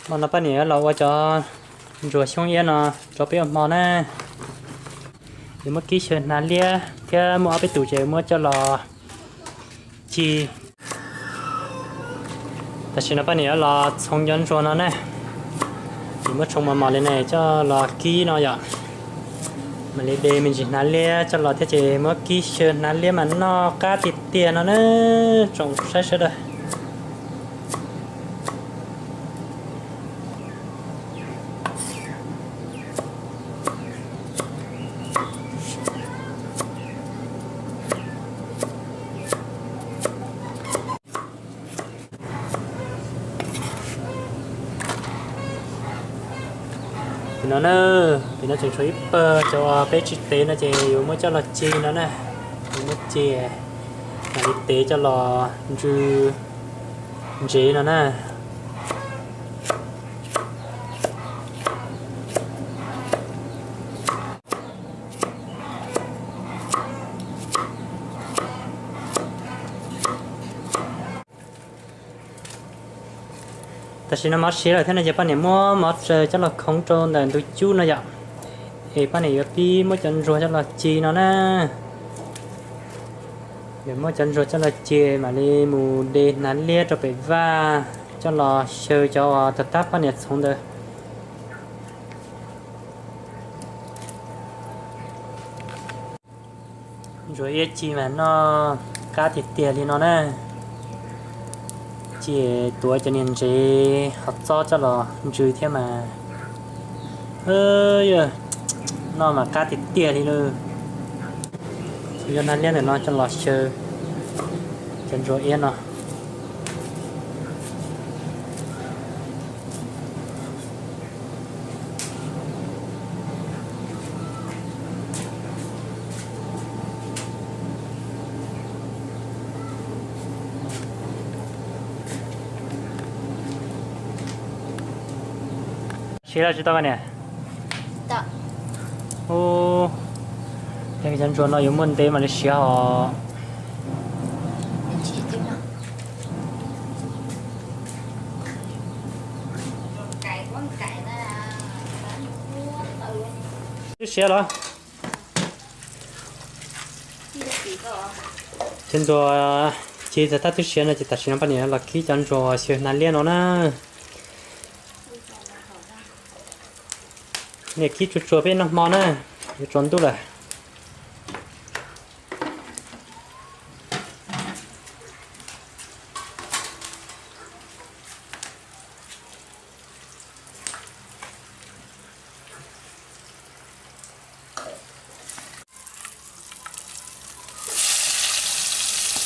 Hmo no poj niam los ua cov ntsuag xyoob iab no rau peb ua hmo na. Yuav muab kib xyaw hnav liab thiab muaj ob peb tus ces muab coj los ci. Tam sim no poj niam los txhoov cov ntsuag no na, ces muab tsoo mos mos li ne coj los kib no yom. Mam li de me ntsis hnav liab coj los thiab ces muab kib xyaw hnav liab mas noj qab tiag tiag no na, tsoom saib sawv daws. Pem no na, pem no tseem tshuav ib pawg cov peb tsis tev no ces yuav muab coj los ci no na. Yuav muab ci, mam li tev coj los ntsw ntsev no na. Tam sim no mov siav lawm thiab no ces poj niam muab mov tsaws coj los khoov rau ntawm ntug cub no yom. Es poj niam yuav pib muab cov ntsuag coj los ci no na. Yuav muab cov ntsuag coj los ci mam li mus de hnav liab rau pem vaj coj los xyaw cov uas tag tab poj niam txhoov ntawd. Ntsuag iab ci mas noj qab tiag tiag li no na. Ci tuav cov niag ntsev hov txob coj los ntsw thiab mas, noj mas qab tiag tiag li lawm. Yog hnav liab ntawm no coj los xyaw cov ntsuag iab no. Siav los tsis tau niam? Ub, cov ntsuag no yuav muaj ntev mam li siav os. Twb siav los? Cov ntsuag ci tag tab twb siav no ces tam sim no poj niam los kib cov ntsuag xyaw hnav liab no na. Niam kib tsuag tsuag peb noj hmo na, yuav tsaus ntuj lawm.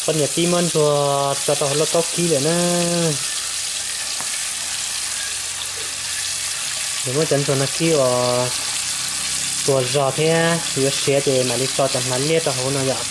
Poj niam pib muab ntsuag tso rau hauv lauj kaub kib lawm na. Nws muab cov ntsuag no kib uas tuag zog thiab yuav siav ces mam li tso cov hnav liab rau hauv no yom.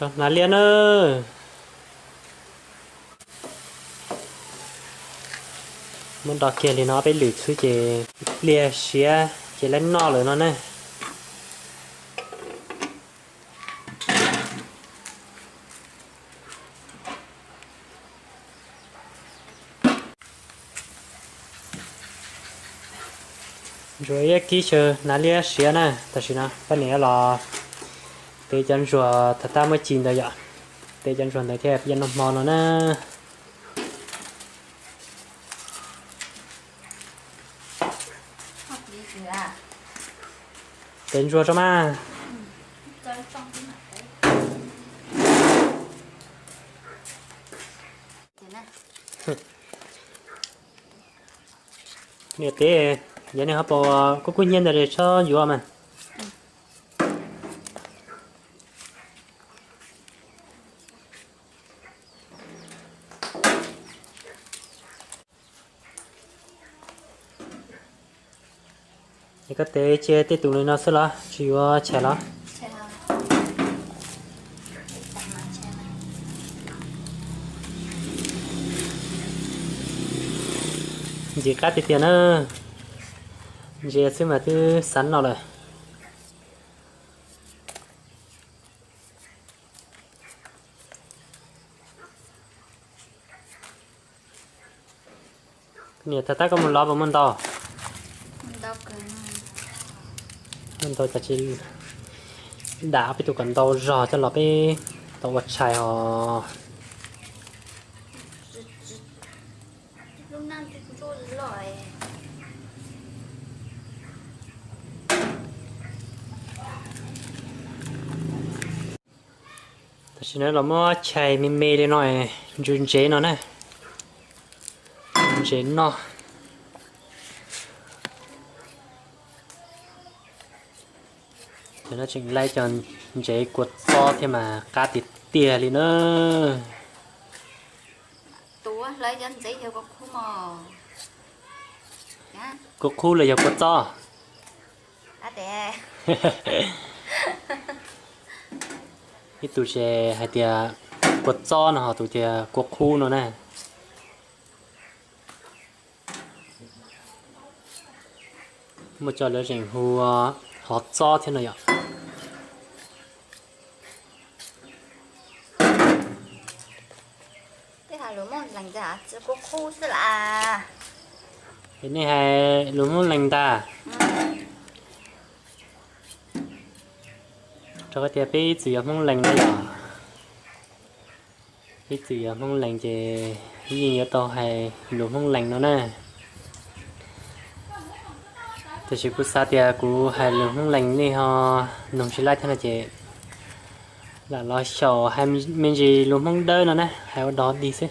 Tso hnav liab na. Muab do kiag li no peb lwm xwb ces ib pliag siav ces lawv noj lawm no ne. Ntsuag iab kib xyaw hnav liab siav na, tam sim no poj niam los tev cov ntsuag thav tab muab ci ntawd yom, tev cov ntsuag ntawd thiaj peb noj hmo no na. Tev ntsuag tso mas. Niam teb, yog nej ho pom kuj kub hnyiab ntawd txhob yuav mas. Es koj teb cia tej tus li no xwb los tsis yuav chais los? Ntxim qab tiag tiag na. Ntsia xwb mas twb xav noj lawm. Niam, thaum tab koj mus lov puas muaj ntau? Muaj ntau, cas tsis dam peb tus kom ntau zog coj los peb tau ua tshais os. Tam sim no los muab chais me me li no, ntsw ntsev no na, ntsev noj. Ces no tseem laib cov ntsev kua txob thiab mas qab tiag tiag li na. Kua qhub los yog kua txob? Ib tus ces hais tias kua txob no ho tus tias kua qhub no na. Muaj cov lawv tseem hu hov txob thiab no yom. Es nej hais lus Hmoob Lees ntag. Rau qhov tias peb ib txwm yog Hmoob Lees na yom. Ib txwm yog Hmoob Lees ces yeej yuav tau hais lus Hmoob Lees no na. Tiam sis kuv xav tias kuv hais lus Hmoob Lees nej ho noog tsis laib thiab no ces lam los xyaum hais me ntsis lus Hmoob Dawb no na, hais ua dog dig xwb.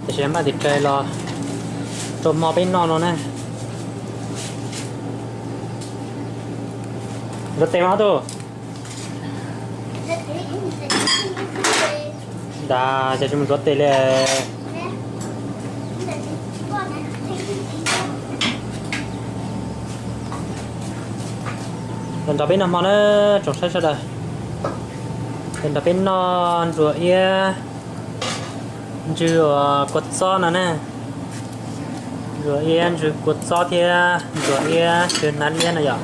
Tam sis npaj tis rai los rau hmo peb noj no na. Ntxuav tes mas ob tug. Ntas, cas tsis mus ntxuav tes li. Los nrog peb noj hmo na, tsoom saib sawv daws. Los nrog peb noj ntsuag iab ntsw kua txob no na. Ntsuag iab ntsw kua txob thiab ntsuag iab tsw hnav liab no yom.